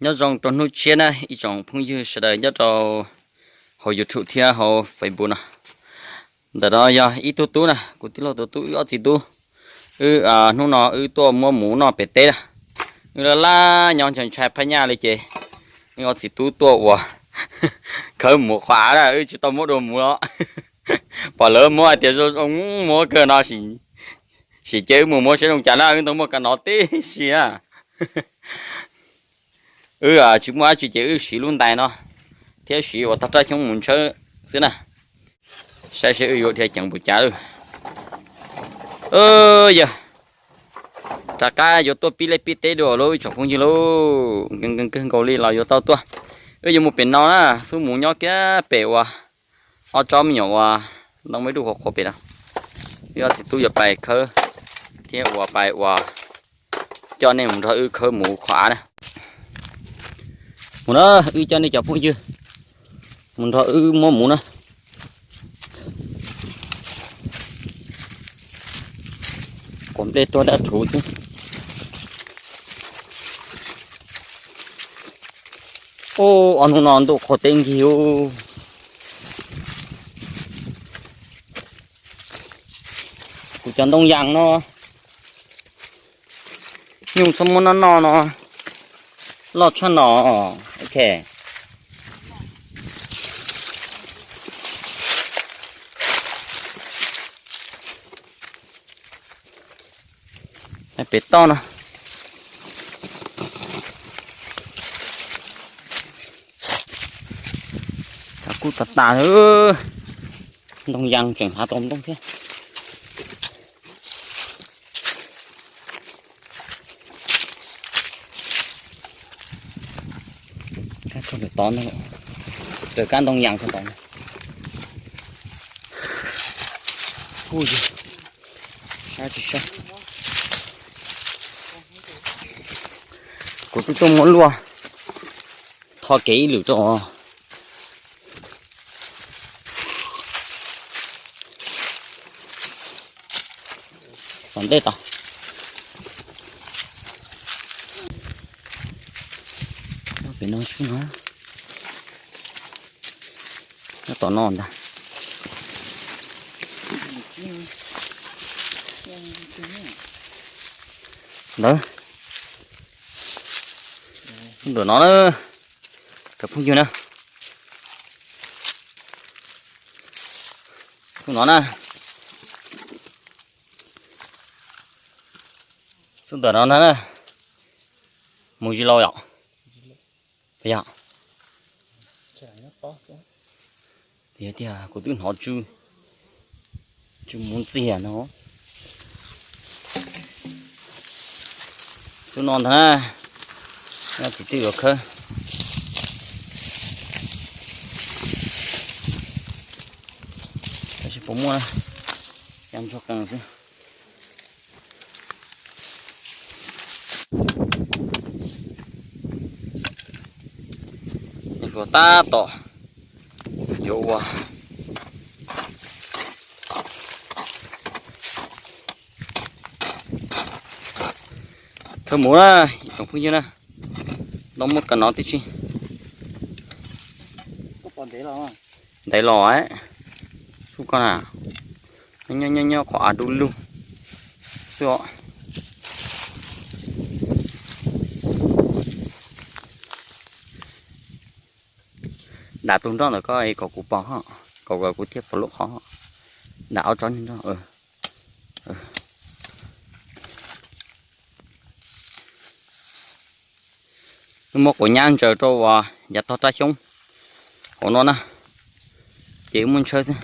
Nyob zoo rau hnub tshiab na ib tsoom phooj ywg sawv daws nyob rau hauv YouTube thiab hauv Facebook no. Ntawm no yog ib tug tub na, kuv tij laug tus tub, wb ob txiv tub. Wb hnub no wb tuaj muab muv noj pem teb na. Wb laj laj nyob ntshai ntshai phab nyaj li ces wb ob txiv tub tuaj ua khawb muv qhov av na, wb tsis tau muab dua muv los pom lawv muab hais tias zoo zoo muab kawg no, sim cia wb mus muab saib zoo cas na, wb ntawd muaj kav nov tib si na. Wb tsis muaj dab tsi ces wb siv lub ntais no thiab siv ua tog raj xyoob mus ntshawb xwb na, saib seb wb yuav dhia ceev npaum cas lawm. Yog rov qab yuav tuaj pib liaj pib teb dua lauj ib tsoom phooj ywg lauj, nkees nkees kawg nkaus li los yuav tau tuaj. Wb yuav mus pem no na, xub mus nyob kiag pem uas ob tsob me nyuam uas ntoo me duj qhuav qhuav pem no. Wb ob txiv tub yuav pais khawb thiab uas pais uas coj nej mus nrog wb khawb muv qhov av na. Mus na, wb coj nej cov phooj ywg mus nrog wb muab muv na. Quav nplej tuag dab rhuv xwb. Ub, ob hnub no ntuj qhuav teb nkig ub. Kuv cov ntoo yas no, nyuj txhob muab noj noj no, loj tshaj no. Ok. Pem toj no, tsav kuj tas tas, ntoo yas tseem hav tau ntoo thiab. Kab tod, raws kab ntoo yas tod. Ub, sab tsis sab. Kuv twb tuaj muab luaj tho kev ib lwm rau. Tom ntej tod. Pem no xwb no. Nyob tom no ntag. Ntawd. Xub ntawm no na, cov phooj ywg na. Xub no na. Xub ntawm no na. Mus zis laus yom? Yog tiag tiag, kuv twb hnov tsw, tsw mus ntxiag no. Xub no ntag na, txiv twb yuav khawb. Tab sis puas muaj na, ya ntsuag qees xwb. Hluas tab tom yuav ua khawb mus na, ib tsoom phooj ywg na, ntoo muaj kav nov tib si. Ntev los, xub koj na, nyob nyob nyob qhov av dub lug xwb os. Dam tus nroj ntawm koj kom kuv pom ho, kom kuv thiaj pom lub qhov. Dam ob tsob niag nroj. Wb muab quav nyab ntsaws rau uas yav tog rab xyoob hauv no na, ces wb muab ntshawb xwb.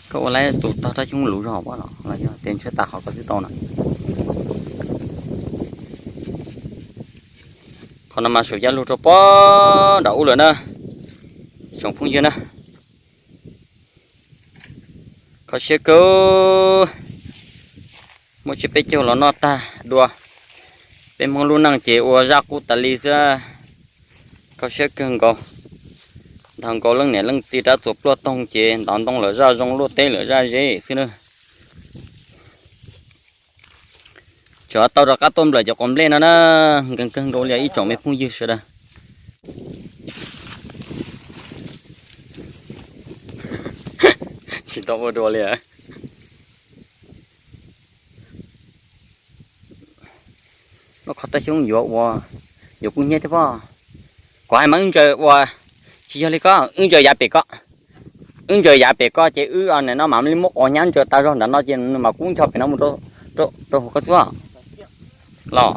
Koj ua laib tus tog rab xyoob luv zog los yog tias ntshawb tas qhov koj twb tau na. Qhov no mas saum yaj lug rau pob nram ub lawm na, tsoom phooj ywg na. Kho siab kawg, muaj tsiab peb caug los noj tag dua. Peb Hmoob lub neej ces ua zaj qub tas li xwb. Kho siab kawg nkaus, nrog nkaus leej niam leej txiv rab txuas pluaj toog ces ntov ntoo lawm zaj zoo luaj teb lawm zaj zeb xwb na. Tseem tau rov qab tuaj nplawm cov quav nplej no na, nkees kawg nkaus li ib tsoom me phooj ywg sawv daws. Tsis tau ua dua li. Lub qhov raj xyoob yuav ua, yuav kub hnyiab thiab pob. Kuv hais mas wb ntsaws ua, tsis yog li koj, wb ntsaws yav pem koj, wb ntsaws yav pem koj ces wb no mas li muab quav nyab ntsaws tas zog nram no ces nws mas kub ncho pem no mus rau hauv koj xwb los.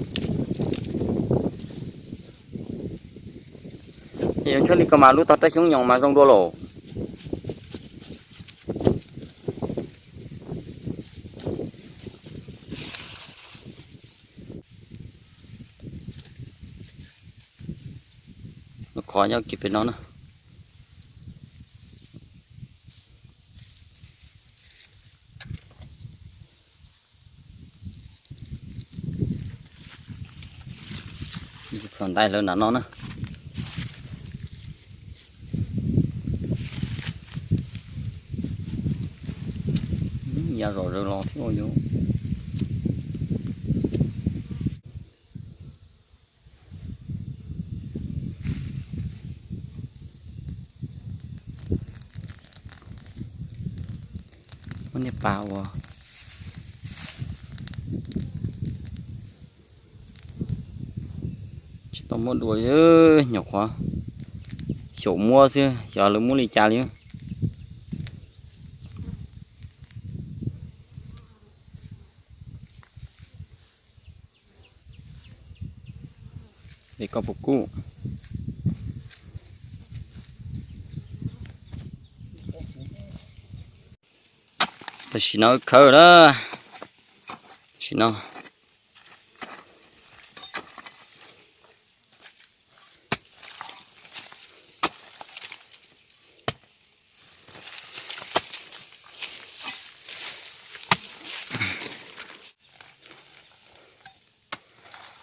Yog ntshe li ko mas lub tog raj xyoob nyoos mas zoo dua los. Lub qhov nyob kiag pem no na. Txog ntais lawv nram no na. Ya zom zaws los thiab ua yuav. Muab niag pas ua tsis tau muab dua, nyuam qhuav xyaum muab xwb, xyov lawv muab li cas li. Es koj puas kub? Tam sim no khawb lawm. Tam sim no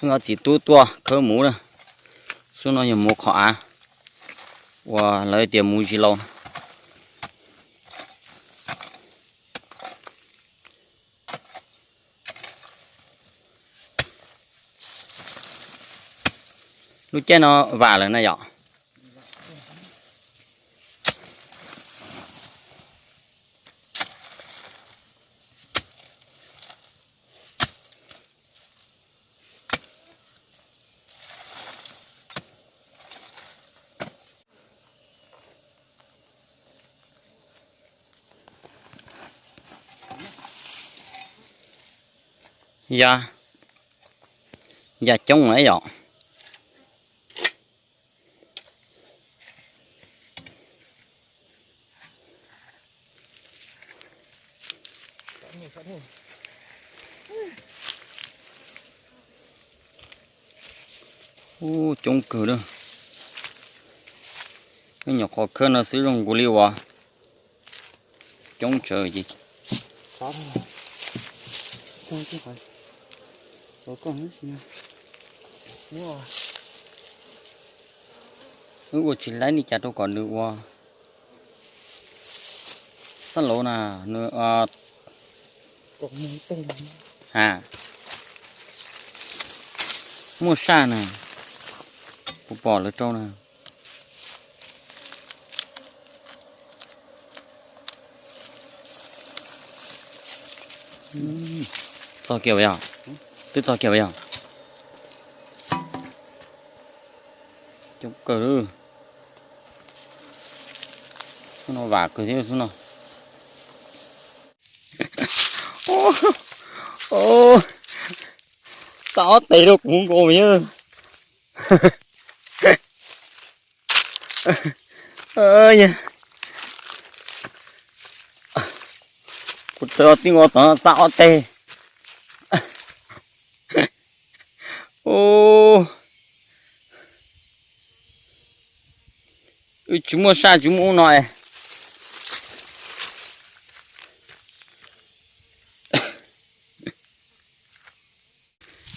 Wb ob txiv tub tuaj khawb muv na. Xub no yog muv qhov av uas lawv tias muv zis laus. Lub caij no vam lawm na yom. Ya, ya coob lawm yom. Ub, coob kawg lawm. Nyuam qhuav khawb no xwb zoo nkaus li uas coob tsawv ces. Wb ua tsis laib li cas rau kom nws ua xab lauv na, nws ha muaj saj na, puas pom lawv rau na. Txog kiag yog, twb txog kiag yog. Coob kawg. Xub no vam kawg thiab xub no. Xa ob teg rau kuv nkaus yog. Kuv rau tib ua tod xa ob teg. Wb tsis muaj saj tsis muaj ub no.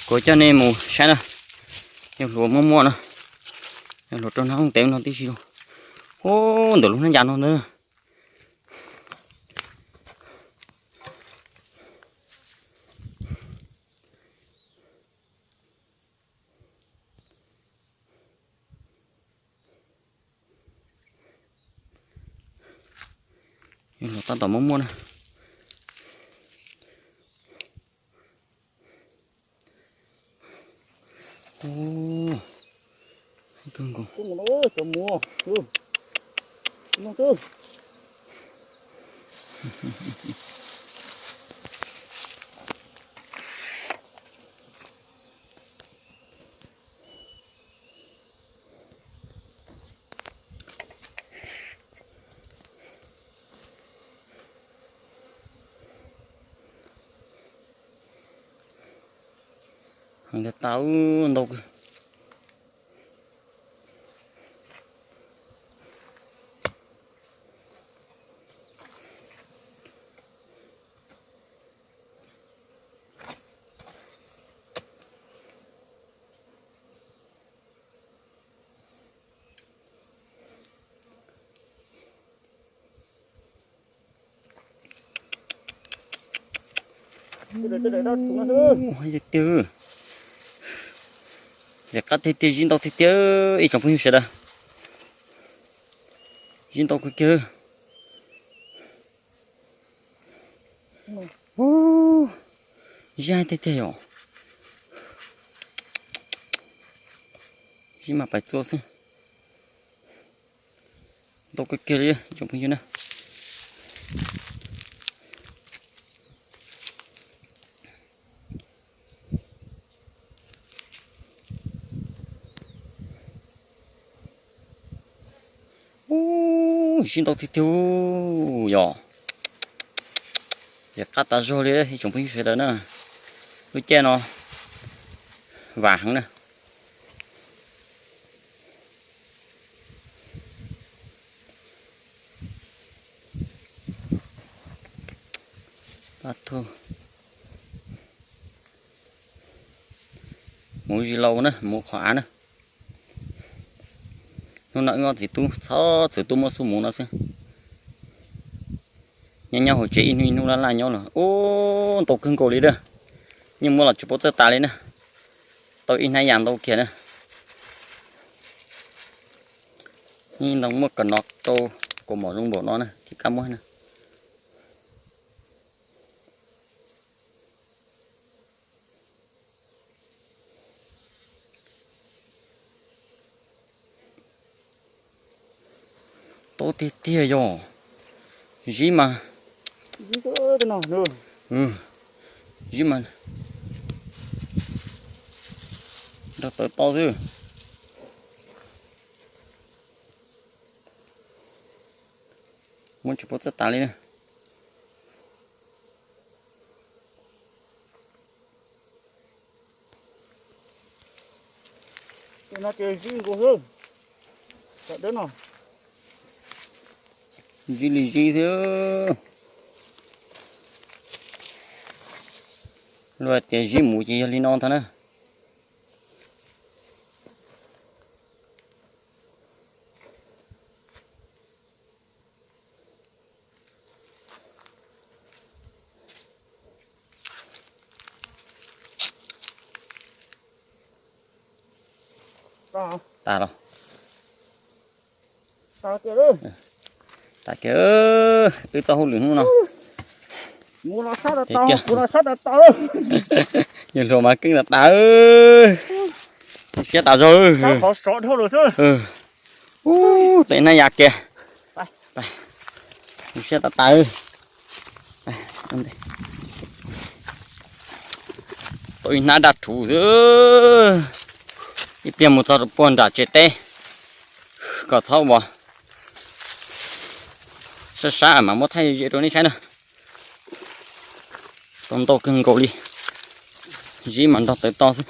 Kuv coj nej mus saib na, yog hluas muaj muaj na, yog hluas rau hnab ntev no tib si. Ub, ntawm lub hnab ncas no ntag. Los tab tom muaj muaj na. Heev tas tas, ntau kawg. Tiag, zem qab tiag tiag, zib ntau tiag tiag ib tsoom phooj ywg sawv daws. Zib ntau kawg kiag. Zib tiag tiag yom. Zib mas pais txua xwb. Ntau kawg kiag li ib tsoom phooj ywg na. Ub, zib ntau tiag tiag yom. Zem qab tas zog li ib tsoom phooj ywg sawv daws na. Lub caij no vam heev na. Muv zis laus na, muv qhov av na. Hnub no wb ob txiv tub txhob txwm tuaj muab xub muv no xwb. Nyob nyob hauv tsev ib hnub ib hnub laj laj nyob los ub ntau kawg nkaus li lawm. Yeej muab los tsis paub txawj tas li na. Tau ib hnab yas ntau kiag na. Yeej ntau muab kom no rau kaus mom zoo npaum no na thiaj kam muab na. Tau tiag tiag yog. Zib mas, zib mas nrog tawv tau xwb. Muab tsis paub txawj tas li na. Zib li zib xwb. Luag tias zib mus ces yog li no ntag na. Tas los. Tas kiag, wb txoj hauj lwm hnub no. Yawg hluas mas keej tas tas. Siab tas zog. Ub, tes hnab yas kiag. Siab tas tas. Tau ib hnab daj rhuv xwb. Ib pliag mus txog rau puag nram tsev teb kom txhob ua. Sab sab mas muab thaij ze rau nej saib na. Tau ntau kawg nkaus li. Zib mas nrog tawv to xwb.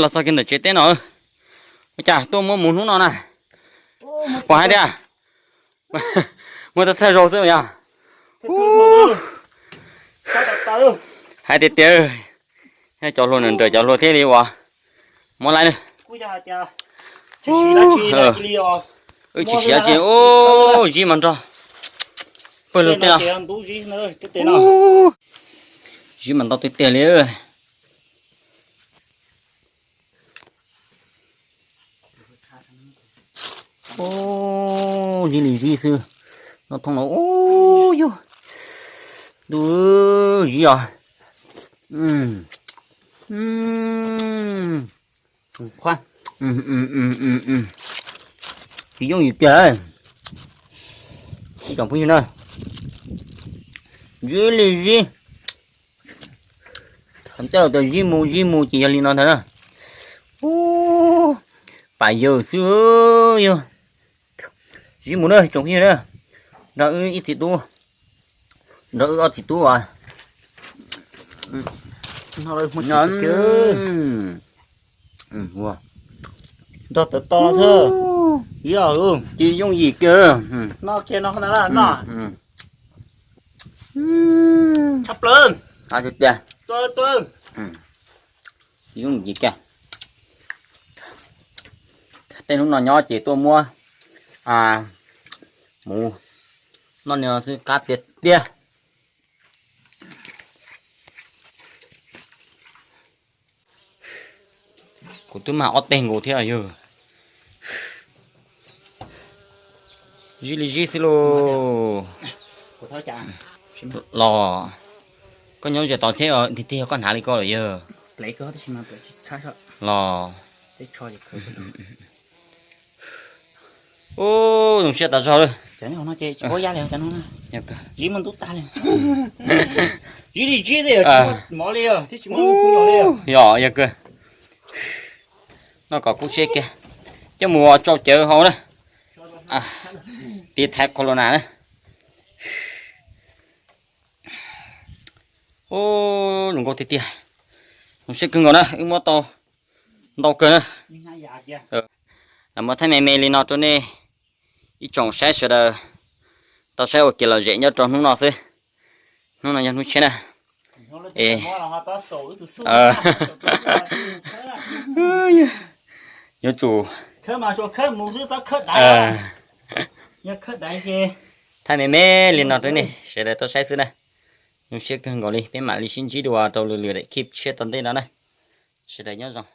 Los txog kiag ntawm tsev teb no. Ua cas tuaj muab mus hnub no na? Puas hais tias muab tau thaij zaug xwb yog? Hais tiag tiag, cov hluas nrawm nrawm cov hluas thiaj li uas muab laib na. Wb tsis siav tsis, ub, zib mas nrog pawg lug tej no. Zib mas ntau tiag tiag li. Ub, zib li zib xwb. Noj thooj no, ub, yug. Ntuj, zib os. Tsis yooj yim kiag, ib tsoom phooj ywg na. Zib li zib. Thaum ntej los tas zib mus zib mus ces yog li no ntag na. Ub, pam yawg xwb yog. Zib mus na tsoom phooj ywg na, nrog wb ib txiv tub, nrog wb ob txiv tub as. Nrog tawv to xwb. Tsis yooj yim kiag. Noj kiag no na, noj. Tshaj plaws. Tiag tiag. Tsis yooj yim kiag. Tej hnub no nyob ces tuaj muab mus noj no xwb qab tiag tiag. Kuv twb mag ob teg nkaus thiab yog. Zib li zib xwb lauj. Los, koj nyob ze tod thiab tiag tiag koj hnav li ko lawm yog. Los, ub, zoo siab tas zog lawm. Yog, yog kawg. Noj kom kub siab kiag, coj mus tsau cawv hau na, tiv thaiv corona na. Ub, zoo nkauj tiag tiag. Zoo siab kawg nkaus na, wb muab tau ntau kawg na. Los muab thaij me me li no rau nej ib tsoom saib sawv daws tau saib ua kev lom zem nyob rau hnub no xwb. Hnub no yog hnub tshiab na. Es yuav tsum thaij me me li no rau nej sawv daws tau saib xwb na. Zoo siab kawg nkaus li, peb mam li sib ntsib dua rau lwm lwm daim clip tshiab tom ntej no na. Sawv daws nyob zoo.